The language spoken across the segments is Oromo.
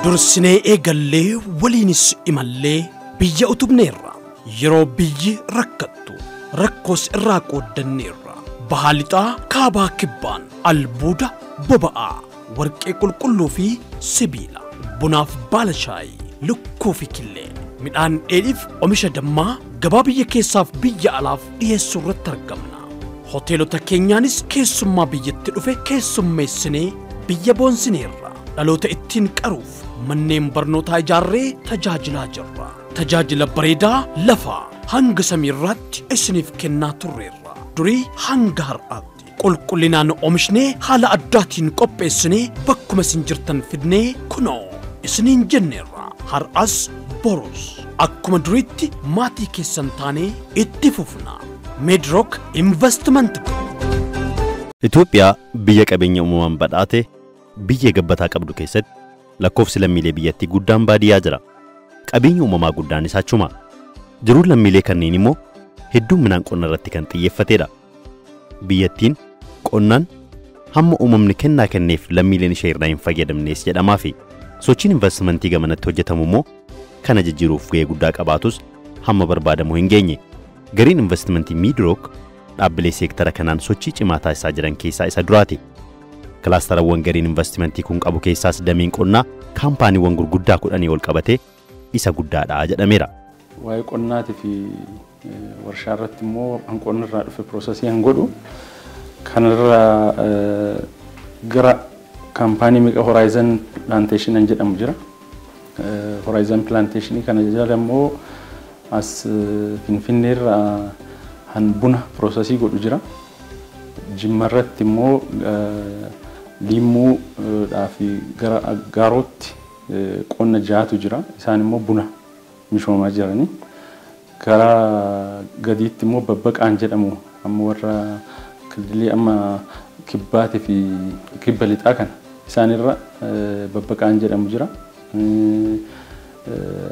Dursinee eegallee waliinis imallee biyya utubneerra. Yeroo biyyi rakkattu rakkoos irraa qooddanneerra. Baha lixaa kaabaa kibbaan albuuda boba'aa warqee qulqulluu fi sibiila bunaaf baala shaayii lukkuu fi killee midhaan dheedhiif oomisha dammaa gabaa biyya keessaaf biyya alaaf dhiyeessuu irratti argamna. Hoteelota keenyaanis keessummaa biyyatti dhufe keessummeessinee biyya boonsineerra. Dhaloota ittiin qaruuf manneen barnootaa ijaarree tajaajilaa jirra. Tajaajila bareedaa lafaa hanga samiirraatti isiniif kennaa turreerra. Durii hanga har'aatti qulqullinaan oomishnee haala addaatiin qopheessinee bakkuma isin jirtan fidnee kunoo isiniin jenneerra. Har'as borus akkuma duriitti maatii keessan taanee itti fufna. Midroc Investment Group. Itoophiyaa biyya qabeenya uumamaan badhaate biyya gabbataa qabdu keessatti lakkoofsi lammiilee biyyattii guddaan baadiyyaa jira. Qabeenya uumamaa guddaan isaa achuma. Jiruun lammiilee kanneen immoo hedduminaan qonna irratti kan xiyyeeffatedha. Biyyattiin qonnaan hamma uumamni kennaa kenneef lammiileen ishee irraa hin fayyadamnes jedhamaa fi sochiin investimentii gamanatti hojjetamu immoo kana jijjiiruuf gahee guddaa qabaatus hamma barbaadamu hin geenye. Gariin investimentii Midroc dhaabbilee seektara kanaan sochii cimaa taasisaa jiran keessaa isa duraati. Kilaastarawwan gariin investimentii kun qabu keessaas dameen qonnaa kaampaaniiwwan gurguddaa 10 ol qabatee isa guddaadha jedhameera. Waa'ee qonnaatii fi warshaa irratti immoo kan qonna irraa dhufe piroosesii han godhu kanarra gara kaampaanii meeqa Horizon Plantation an jedhamu jira. Horizon Plantation kana jala immoo as Finfinneerra han buna piroosesii godhu jira. Jimma irratti immoo liimuudhaa fi gara Aggaarootti qonna jaatu jira. Isaan immoo buna misoomaa jirani. Gara gadiitti immoo Babbaqaan jedhamu amma warra kililii amma kibbaatii fi kibba lixaa kana isaanirra Babbaqaan jedhamu jira.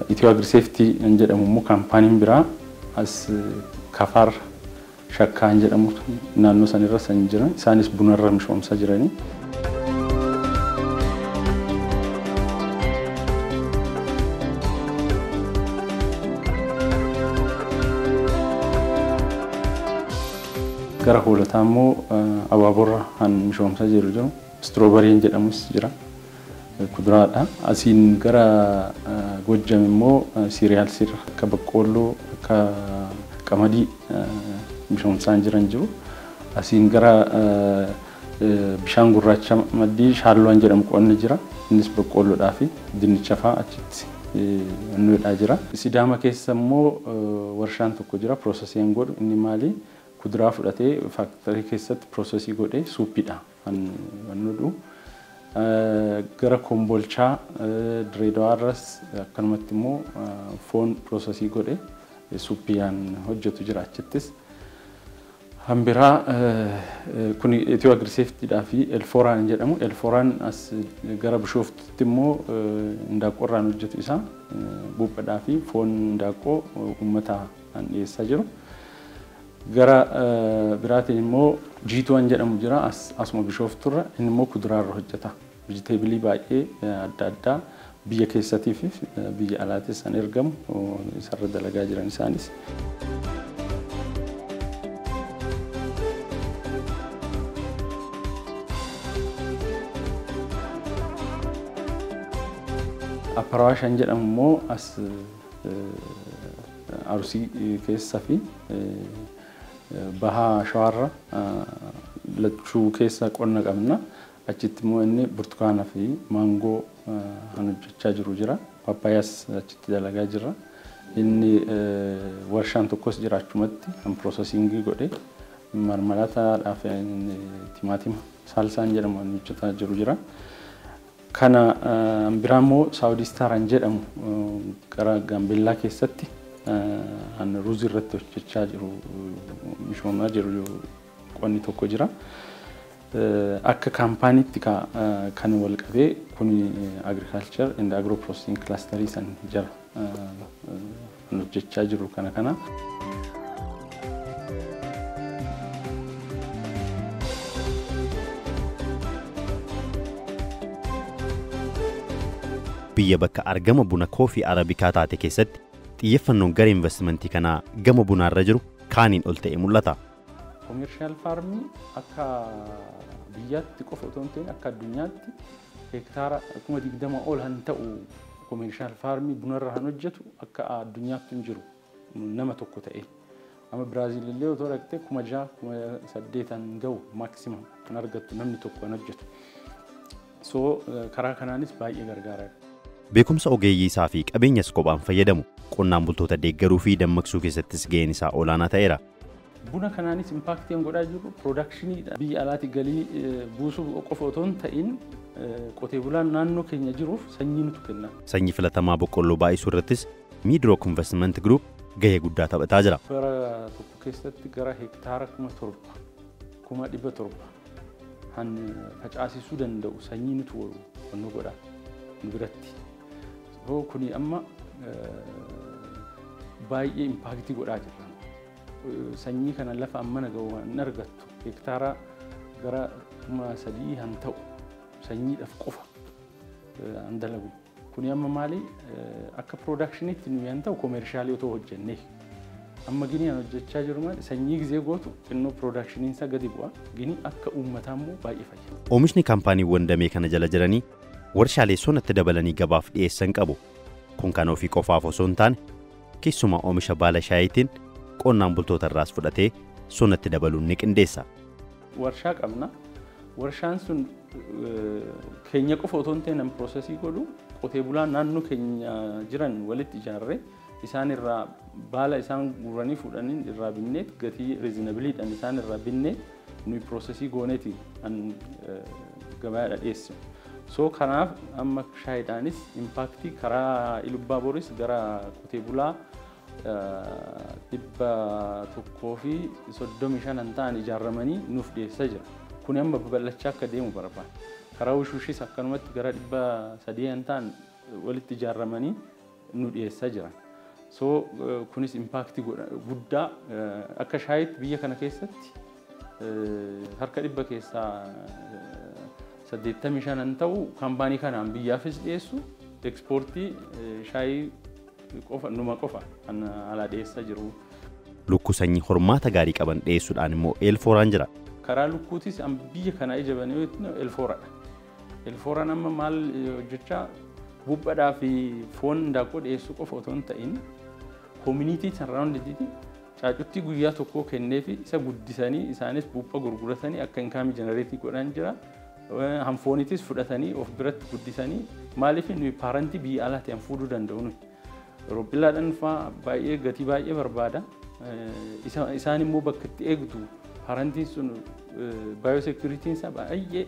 Itiyoo Agriseeftii kan jedhamu immoo kaampaaniin biraa as Kafaar Shakkaan jedhamu naannoo sanirra san jira. Isaanis bunarra misoomsaa jirani. Gara hoolataa immoo abaaborra kan misoomsaa jiru jiru. Istiroobareen jedhamus jira. Kuduraadha. Asiin gara Gojjam immoo siiriyaalsiirra akka boqqoolloo akka qamadii misoomsaa jiran jiru. Asiin gara bishaan gurraacha maddii shaalloon jedhamu qonni jira. Innis boqqoolloodhaa fi dinnicha fa'aa achitti annuudhaa jira. Sidaama keessa immoo warshaan tokko jira piroosesiin godhu inni maali? Kuduraa fudhatee faaktarii keessatti piroosesii godhee suuppiidha kan godhu. Gara Kombolchaa Direedawaarras akkanumatti immoo foon piroosesii godhee suuppiyaan hojjetu jira achittis. Hambiraa kun Itiyoo Agriseeftiidhaa fi Elfooraan jedhamu. Elfooraan as gara Bishooftutti immoo indaaqqoorraan hojjetu isaa buuphaadhaa fi foon indaaqqoo uummataa kan dhiyeessaa jiru. Gara biraatiin immoo Jiituwaan jedhamu jira asuma Bishoofturra inni immoo kuduraarra hojjeta. Veejiteebilii baay'ee adda addaa biyya keessattii fi biyya alaattis kan ergamu isarra dalagaa jiran isaanis. Apparawaashaan jedhamu immoo as Arsii keessa fi baha Shawaarra lachuu keessa qonna qabna. Achitti immoo inni burtukaana fi maangoo kan hojjechaa jiru jira. Paappaayyaas achitti dalagaa jira. Inni warshaan tokkos jira achumatti kan piroosesingii godhee marmalaataadhaa fi timaatima saalsaan jedhamu kan hojjetaa jiru jira. Kana biraa immoo Saawudii Istaaraan jedhamu gara Gaambeellaa keessatti kan ruuzii irratti hojjechaa jiru misoomaa jiru qonni tokko jira. Akka kaampaaniitti kan wal qabee kun agriculture and agro processing clusterii san jira kan hojjechaa jiru kana kana. Biyya bakka argama buna koofii arabikaa taate keessatti xiyyeeffannoon gara investimentii kanaa gama bunaarra jiru kaaniin ol ta'e mul'ata. Commercial farmii akka biyyaatti qofa otoo hin ta'in akka addunyaatti hektaara 20,000 ol han ta'u commercial farmii bunarra han hojjetu akka addunyaatti hin jiru nama tokko ta'e. Amma Biraaziil illee otoo dhaqxee 6,000 8,000 ga'u maximum kan argattu namni tokko kan hojjetu. So karaa kanaanis baay'ee gargaara. Beekumsa ogeeyyii isaa fi qabeenyas kophaan fayyadamu qonnaan bultoota deeggaruu fi dammaqsuu keessattis ga'een isaa olaanaa ta'eera. Buna kanaanis impaaktiin godhaa jiru piroodakshinii biyya alaatti galii buusuu qofa otoo hin ta'in qotee bulaan naannoo keenya jiruuf sanyii nutu kenna. Sanyii filatamaa boqqolloo baay'isuu irrattis Midroc Investment Group gahee guddaa taphataa jira. Bara tokko keessatti gara hektaara 7,700 700,000 han facaasisuu danda'u sanyii nutu nu godha nu biratti. Kuni amma baay'ee impaaktii godhaa jira. Sanyii kana lafa ammana ga'u hin argattu hektaara gara 3,000 han ta'u sanyiidhaaf qofa han dalagu. Kuni amma maali akka piroodaakshiniitti nuyi han ta'u koomershaalii otoo hojjennee. Amma gini han hojjechaa jiru maali sanyii gizee gootu xinnoo piroodaakshiniin isaa gadi bu'a gini akka uummataa immoo baay'ee fayyada. Oomishni kaampaaniiwwan damee kana jala jiranii warshaalee sonatti dabalanii gabaaf dhiyeessan qabu. Kun kan ofii qofaaf osoo hin taane keessumaa oomisha baala shaayitiin qonnaan bultoota irraas fudhatee sonatti dabaluun ni qindeessa. Warshaa qabna. Warshaan sun keenya qofa otoo hin ta'in piroosesii godhu qotee bulaan naannoo keenya jiran walitti ijaarree isaan irraa baala isaan guuranii fuudhanii irraa binnee gatii riizinabiliidhaan isaan irraa binnee nuyi piroosesii gooneeti kan gabaadha dhiyeessinu. So kanaaf amma shaayiidhaanis impaaktii karaa Ilubbaaboris gara qotee bulaa 135 ta'an ijaaramanii nuuf dhiyeessaa jira. Kun amma babal'achaa akka deemu barbaada. Karaa Wushuushis akkanumatti gara 300 ta'an walitti ijaaramanii nu dhiyeessaa jiran. So kunis impaaktii guddaa akka shaayiitti biyya kana keessatti harka 100 keessaa 85 ta'u kaampaanii kanaan biyyaafis dhiyeessu ekspoortii shaayii qofa numa qofa kan alaa dhiyeessaa jiru. Lukkuu sanyii hormaata gaarii qaban dhiyeessuudhaan immoo Elfooraan jira. Karaa lukkuutis biyya kana ija banee Elfooradha. Elfooraan amma maal hojjechaa buphaadhaa fi foon handaaqqoo dhiyeessuu qofa otoo hin ta'in koomunitii sararaawundiitti caacuttii guyyaa tokkoo kenneefi isa guddisanii isaanis bupha gurguratanii akka inkaamii jenereetii godhan jira. Hanfoonitis fudhatanii of biratti guddisanii maaliif nuyi paarantii biyya alaatii han fuudhuu danda'u nuyi. Roobbillaadhaan fa'aa baay'ee gatii baay'ee barbaada. Isaan immoo bakka itti eegdu paarantiin sun baayoosekuritiin isaa baay'ee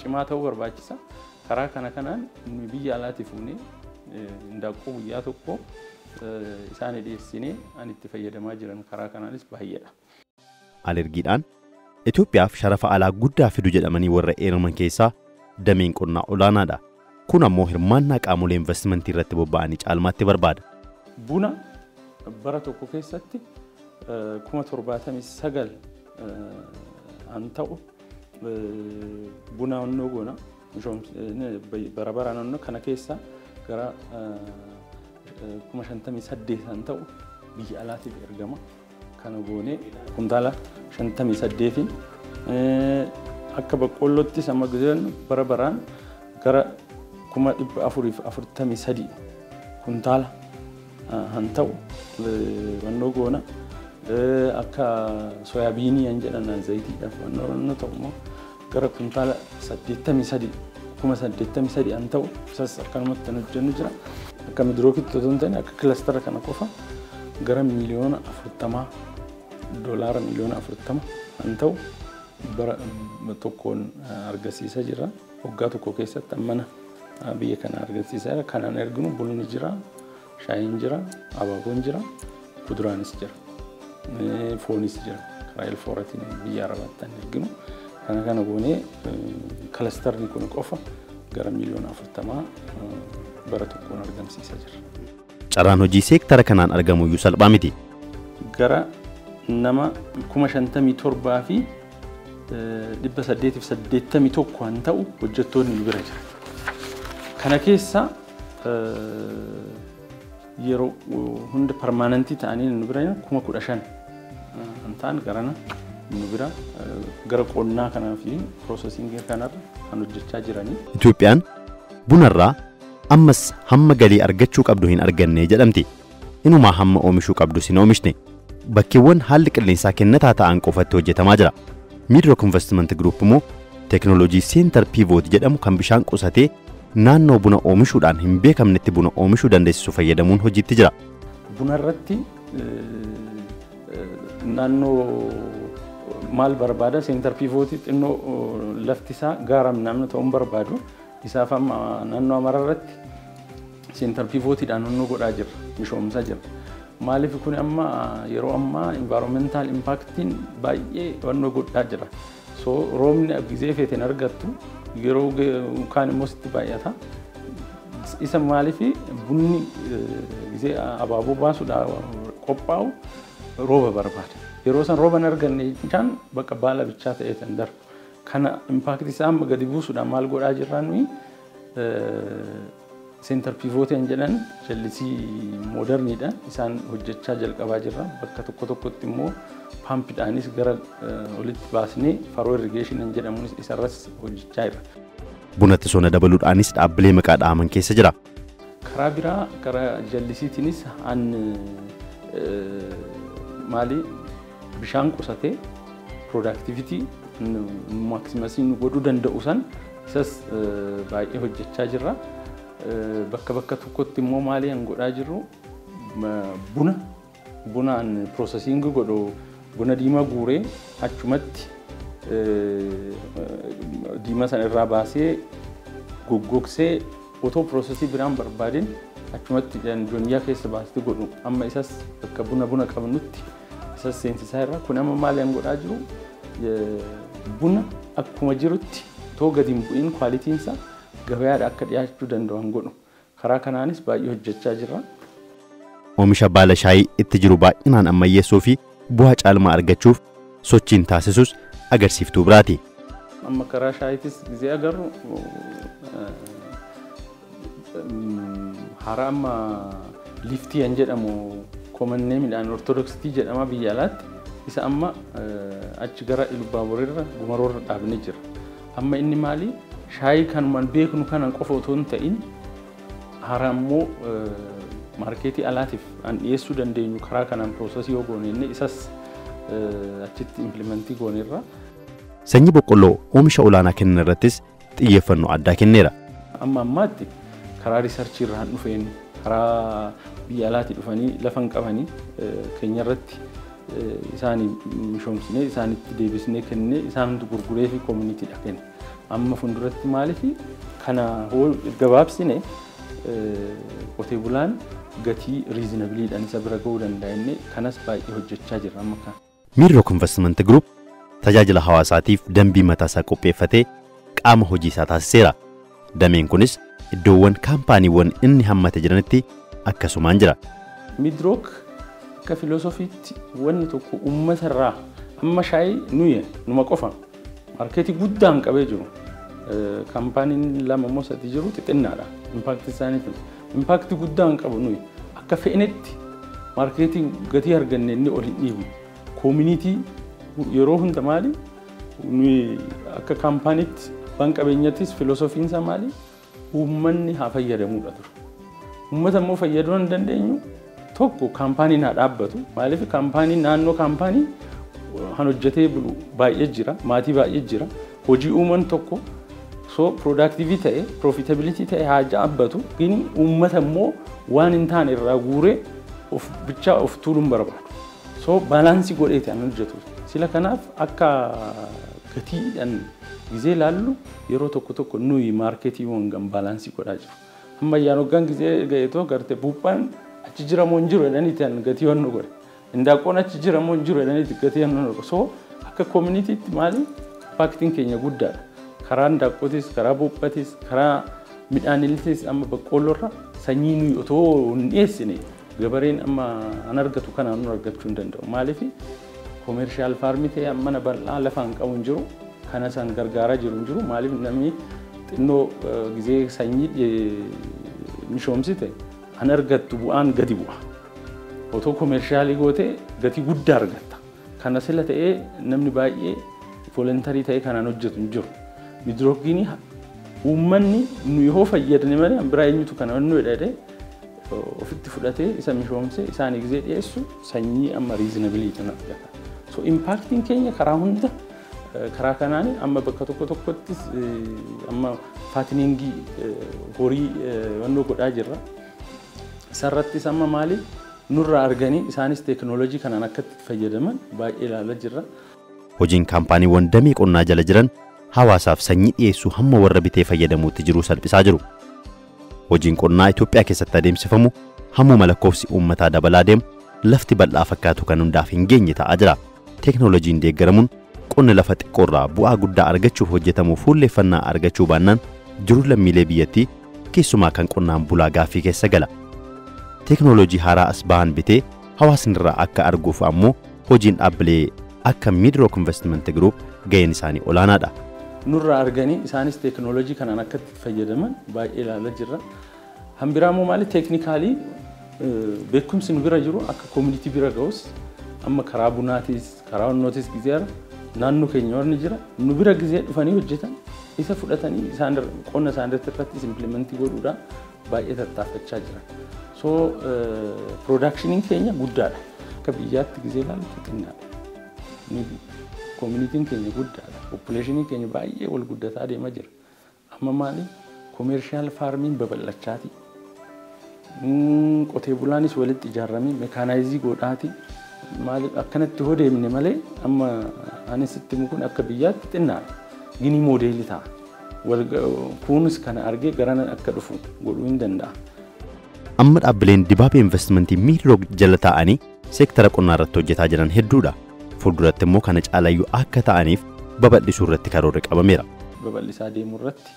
cimaa ta'uu barbaachisa. Karaa kana kanaan nuyi biyya alaatii fuunee handaaqqoo guyyaa tokko isaan dhiyeessinee an itti fayyadamaa jiran karaa kanaanis baay'eedha. Alergiidhaan Itoophiyaaf sharafa alaa guddaa fidu jedhamanii warra eeraman keessaa dameen qonnaa olaanaadha. Kun ammoo hirmaannaa qaamolee investimentii irratti bobba'anii caalmaatti barbaada. Buna bara tokko keessatti 79,000 an ta'u buna onnoo goona. Bara baraan onnoo kana keessa gara 58,000 an ta'u biyya alaatiif ergama. Kana goonee kuntaala 58 akka boqqolloottis amma jennu bara baraan gara 443 kuntaala han ta'u wannoo goona. Akka sooyaabiinii han jedhan zayitiidhaaf wannoo ta'u immoo gara kuntaala 83 83 han ta'u isas akkanumatti kan hojjennu jira. Akka Midrookitti otoo hin ta'in akka kilastara kana qofa gara miliyoona 40 doolaara miliyoona 40 han ta'u bara tokkoon argisiisaa jira. Waggaa tokko keessatti ammana biyya kana argisiisaa jira. Kanaan erginu bunni jira, shaayiin jira, abaaboon jira, kuduraanis jira, foonis jira. Karaa Elfooratiin biyya Arabaatti kan erginu. Kana kana goonee kilastarri kun qofa gara miliyoona 40 bara tokkoon argamsiisaa jira. Carraan hojii seektara kanaan argamu iyyuu salphaa miti. Gara nama 57,881 han ta'u hojjettoonni nu bira jira. Kana keessa Yeroo hunda permanentii ta'anii nu bira 15,000 kan ta'an garana nu bira gara qonnaa kanaa fi piroosesingii kanarra kan hojjechaa jiranii. Itoophiyaan bunarraa ammas hamma galii argachuu qabdu hin arganne jedhamti. Inumaa hamma oomishuu qabdus hin oomishne. Bakkeewwan haalli qilleensaa kennataa ta'an qofatti hojjetamaa jira. Midroc Investment Group immoo teekinooloojii Center Pivot jedhamu kan bishaan qusatee naannoo buna oomishuudhaan hin beekamnetti buna oomishuu dandeessisu fayyadamuun hojiitti jira. Buna irratti naannoo maal barbaada Center Pivot xinnoo lafti isaa gaara namni ta'uun barbaadu isaaf amma naannoo Amaaraa irratti Center Pivotiidhaan honnoo godhaa jira, mishoomsaa jira. Maaliif kun amma yeroo ammaa environmental impactiin baay'ee honnoo godhaa jira. So roobni gizee feeteen argattu yeroo kaan immoo sitti baay'ata. Isa maaliif bunni gizee abaaboo baasuudhaaf qophaa'u rooba barbaada. Yeroo san rooba hin arganne jechaan bakka baala bichaa ta'ee kan darbu. Kana impaakti isaa amma gadi buusuudhaan maal godhaa jirra nuyi Center Pivot jedhan jallisii mooderniidha. Isaan hojjechaa jalqabaa jirra. Bakka tokko tokkotti immoo paampidhaanis gara olitti baasnee faroo irrigeeshin jedhamuunis isarras hojjechaa jirra. Bunatti sona dabaluudhaanis dhaabbilee maqaa dhaaman keessa jira. Karaa biraa karaa jallisiitiinis an maali bishaan qusatee productivity maksimasii nu godhuu danda'u san isas baay'ee hojjechaa jirra. Bakka bakka tokkotti immoo maali an godhaa jirru bunaan processing godhu buna diimaa guuree achumatti diimaa sana irraa baasee goggogsee otoo processii biraan barbaadin achumatti joonyaa keessa baastee godhu amma isas bakka buna qabnutti isas seensisaa irra kun amma maali an godhaa jiru buna akkuma jirutti otoo gadi hin bu'in kwaalitiin isaa gabayaadha akka dhiyaachuu danda'an godhu karaa kanaanis baay'ee hojjechaa jirra. Oomisha baala shaayii itti jiru baay'inaan ammayyeessuu fi bu'aa caalmaa argachuuf sochiin taasisus agarsiiftuu biraati. Amma karaa shaayiitis gizee agarru haaraa amma liftii kan jedhamu komannee midhaan ortodoksii jedhama biyya alaatti isa amma achi gara Ilubaaborirra Gumaroorra dhaabnee jira. Amma inni maali shaayii kanumaan beeknu kanan qofa otoo hin ta'in haaraa immoo maarkeetii alaatiif an dhiyeessuu dandeenyu karaa kanaan piroosesii yoo goone inni isas achitti implementii gooneerra. Sanyii boqqolloo oomisha olaanaa kennan irrattis xiyyeeffannoo addaa kenneera. Amma ammaatti karaa riisarchii irraan dhufeen karaa biyya alaatii dhufanii lafa hin qabanii keenya irratti isaanii mishoomsinee isaanitti deebisnee kennee isaantu gurguree fi koominitiidha kenna. Amma fuulduratti maaliif kana hoo gabaabsine qotee bulaan gatii riizinabiliidhaan isa bira ga'uu danda'a inni kanas baay'ee hojjechaa jirra amma kana. Midroc Investment Group tajaajila hawaasaatiif dambii mataasaa qopheeffatee qaama hojii isaa taasiseera. Dameen kunis iddoowwan kaampaaniiwwan inni hammate jiranitti akkasumaan jira. Midroc akka filoosofiitti wanni tokko uummatarraa amma shaayii nuyi numa qofa maarkeetii guddaan qabee jiru. Kaampaaniin lama immoo sadii jiru xixinnaadha. Impaakti isaaniitiin. Impaakti guddaan qabu nuyi akka fe'netti maarkeetii gatii arganne inni ol hin dhiibnu. Koomunitii yeroo hunda maali nuyi akka kaampaaniitti abbaan qabeenyattis filoosofiin isaa maali uummanni haa fayyadamuudha ture. Uummata immoo fayyaduu hin dandeenyu tokko kaampaaniin haa dhaabbatu. Maaliif kaampaaniin naannoo kaampaanii han hojjetee bulu baay'ee jira, maatii baay'ee jira. Hojii uuman tokko so productivity ta'e, profitability ta'e haa dhaabbatu. Gini uummata immoo waan hin taane irraa guuree of bichaa of tuuluun barbaadu. So baalaansii godheeti an hojjetu. Sila kanaaf akka gatiidhaan gizee ilaallu yeroo tokko tokko nuyi maarkeetiiwwan gan baalaansii godhaa jiru. Ammayyaan hoggaan gizee ga'eetoo garte buuphaan achi jira moo hin jiru jedhaniiti an gatii wannu godhe. Indaaqoon achi jira moo hin jiru jedhaniiti gatii wannu godhe. So akka koominitiitti maali impaaktiin keenya guddaadha. Karaa indaaqootis, karaa buuphatis, karaa midhaaniitis amma boqqoolloorra sanyii nuyi otoo hin dhiyeessine gabareen amma an argatu kanaan nu argachuu hin danda'u. Maaliif koomershaal faarmii ta'e mana bal'aa lafa hin qabu hin jiru. Kana isaan gargaaraa jiru hin jiru. Maaliif namni xinnoo gizee sanyii mishoomsite an argattu bu'aan gadi bu'a. Otoo commercial goote gatii guddaa argatta. Kana sila ta'ee namni baay'ee voluntary ta'ee kanaan hojjetu hin jiru. Midrookiin uummanni nu yoo fayyadne malee biraa eenyutu kana nu jedhee ofitti fudhatee isa mishoomsee isaan gizee dhiyeessu sanyii amma reasonably kan argata. So impactiin keenya karaa hunda karaa kanaan amma bakka tokko tokkottis amma fattening horii wannoo godhaa jirra. Isarrattis amma maali nurraa arganii isaanis teekinooloojii kanaan akka itti fayyadaman baay'ee ilaalaa jirra. Hojiin kaampaaniiwwan damee qonnaa jala jiran hawaasaaf sanyii dhiyeessuu hamma warra bitee fayyadamuutti jiru salphisaa jiru. Hojiin qonnaa Itoophiyaa keessatti adeemsifamu hammuma lakkoofsi uummataa dabalaa deemu lafti bal'aa fakkaatu kan hundaaf hin geenye ta'aa jira. Teekinooloojiin deeggaramuun qonni lafa xiqqoorraa bu'aa guddaa argachuuf hojjetamu fuulleeffannaa argachuu baannaan jiru lammiilee biyyattii keessumaa kan qonnaan bulaa gaaffii keessa gala. Teekinooloojii haaraa as bahan bitee hawaasni irraa akka arguuf ammoo hojiin dhaabbilee akka Midroc Investment Group ga'een isaanii olaanaadha. Nurraa arganii isaanis teekinooloojii kanaan akka itti fayyadaman baay'ee ilaalaa jirra. Hambiraa immoo maali technically beekumsi nu bira jiru akka community bira ga'us amma karaa bunaatis karaa onnootis gizee naannoo keenya warri jira nu bira gizee dhufanii hojjetan isa fudhatanii isaan qonna isaan irrattis implement godhuudhaan baay'ee tattaaffachaa jiran. So productioniin keenya guddaadha. Akka biyyaatti gizee ilaallu xinnaadha. Communityn keenya guddaadha. Populationiin keenya baay'ee wal guddataa deemaa jira. Amma maali commercial farmiin babal'achaati. Qotee bulaanis walitti ijaaramee mechanize godhaati. Maali akkanatti hoo deemne malee amma anis itti kun akka biyyaatti xinnaadha. Gini model ta'a. Kunis kana argee garana akka dhufu godhuu hin danda'a. Amma dhaabbileen dibaabee investimentii Midroc jala taa'anii seektara qonnaa irratti hojjetaa jiran hedduudha. Fuulduratti immoo kana caalayyuu akka ta'aniif babal'isuu irratti karoorri qabameera. Babal'isaa deemuu irratti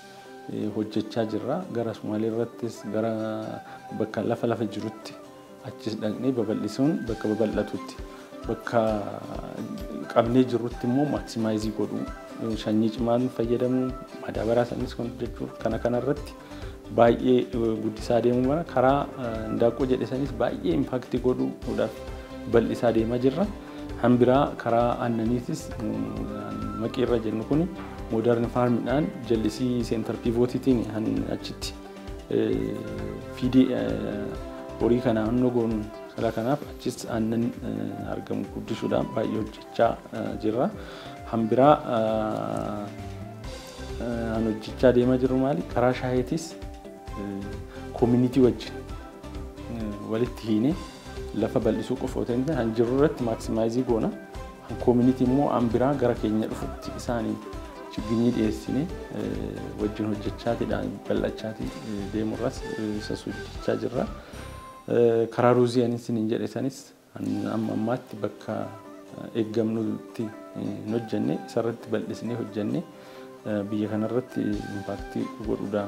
hojjechaa jirra. Gara Sumaalee irrattis gara bakka lafa lafa jirutti achis dhaqnee babal'isuun bakka babal'atutti bakka qabnee jirrutti immoo maximize godhuu sanyii cimaan fayyadamuu madaabaraa sanis hojjechuu kana kanarratti baay'ee guddisaa deemuu mara karaa indaaqqoo jedhe sanis baay'ee impact godhuudhaaf bal'isaa deemaa jirra. Hambiraa karaa aannaniitis maqii irra jennu kun modern farmidhaan jallisii center pivotiitiin achitti feed horii kana naannoo goonu sala kanaaf achis aannan argamu guddisuudhaan baay'ee hojjechaa jirra. Hambiraa an hojjechaa deemaa jirru maali karaa shaayeetis community wajjin walitti hiinee lafa bal'isuu qofa otoo hin taane han jirru irratti maximize goona. Community immoo an biraa gara keenya dhufutti isaanii chiginyii dhiyeessinee wajjin hojjechaatiidhaan bal'achaatii deemurras isas hojjechaa jirra. Karaa ruuzii anis hin jedhe sanis amma ammaatti bakka eeggamnutti hin hojjenne isarratti bal'isnee hojjenne biyya kanarratti impact godhuudha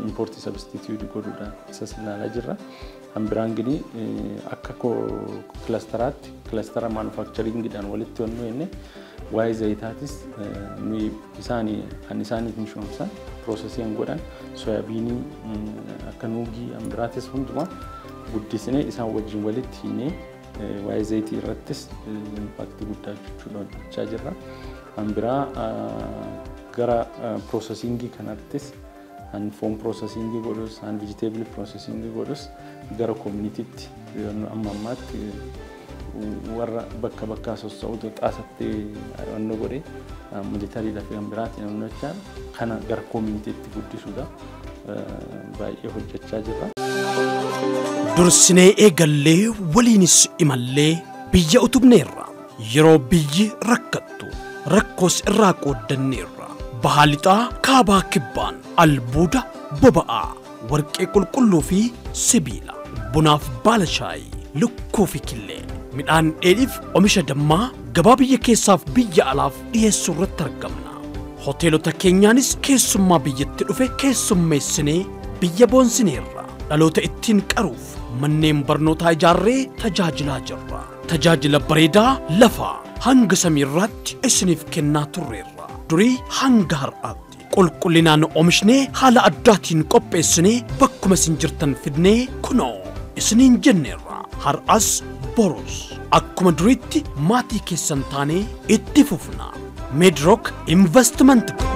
import substitute godhuudha isas ilaalaa jirra. Kan biraan gini akka clusteraatti cluster manufacturingiidhaan walitti wannu jenne waa'ee zayitaatis nuyi isaanii kan isaaniif mishoomsan process godhan soybean akka nuugii kan biraatis hundumaa guddisnee isaan wajjin walitti hiinee waa'ee zayitii irrattis impact guddaa jechuudha hojjechaa jirra. Kan biraa gara processing kanattis kan foon processing godhus kan vegetable processing godhus gara communitytti amma ammaatti warra bakka bakkaa sossa'utu xaasatti wannoo godhee militarydhaaf kan biraatiin hojjechaa kana gara communitytti guddisuudha baay'ee hojjechaa jirra. Dursinee eegallee waliinis imallee biyya utubneerra. Yeroo biyyi rakkattu rakkoos irraa qooddanneerra. Bahaa lixaa kaabaa kibbaan albuuda boba'aa warqee qulqulluu fi sibiila bunaaf baala shaayii lukkuu fi killee midhaan dheedhiif oomisha dammaa gabaa biyya keessaaf biyya alaaf dhiyeessuu irratti argamna. Hoteelota keenyaanis keessummaa biyyatti dhufe keessummeessinee biyya boonsineerra. Dhaloota ittiin qaruuf manneen barnootaa ijaarree tajaajilaa jirra. Tajaajila bareedaa lafaa hanga samiirraatti isiniif kennaa turreerra. Durii hanga har'aatti Qulqullinaan oomishnee haala addaatiin qopheessinee bakkuma isin jirtan fidnee kunoo isiniin jenneerra. Har'as borus akkuma duriitti maatii keessan taanee itti fufna. Midroc Investment Group.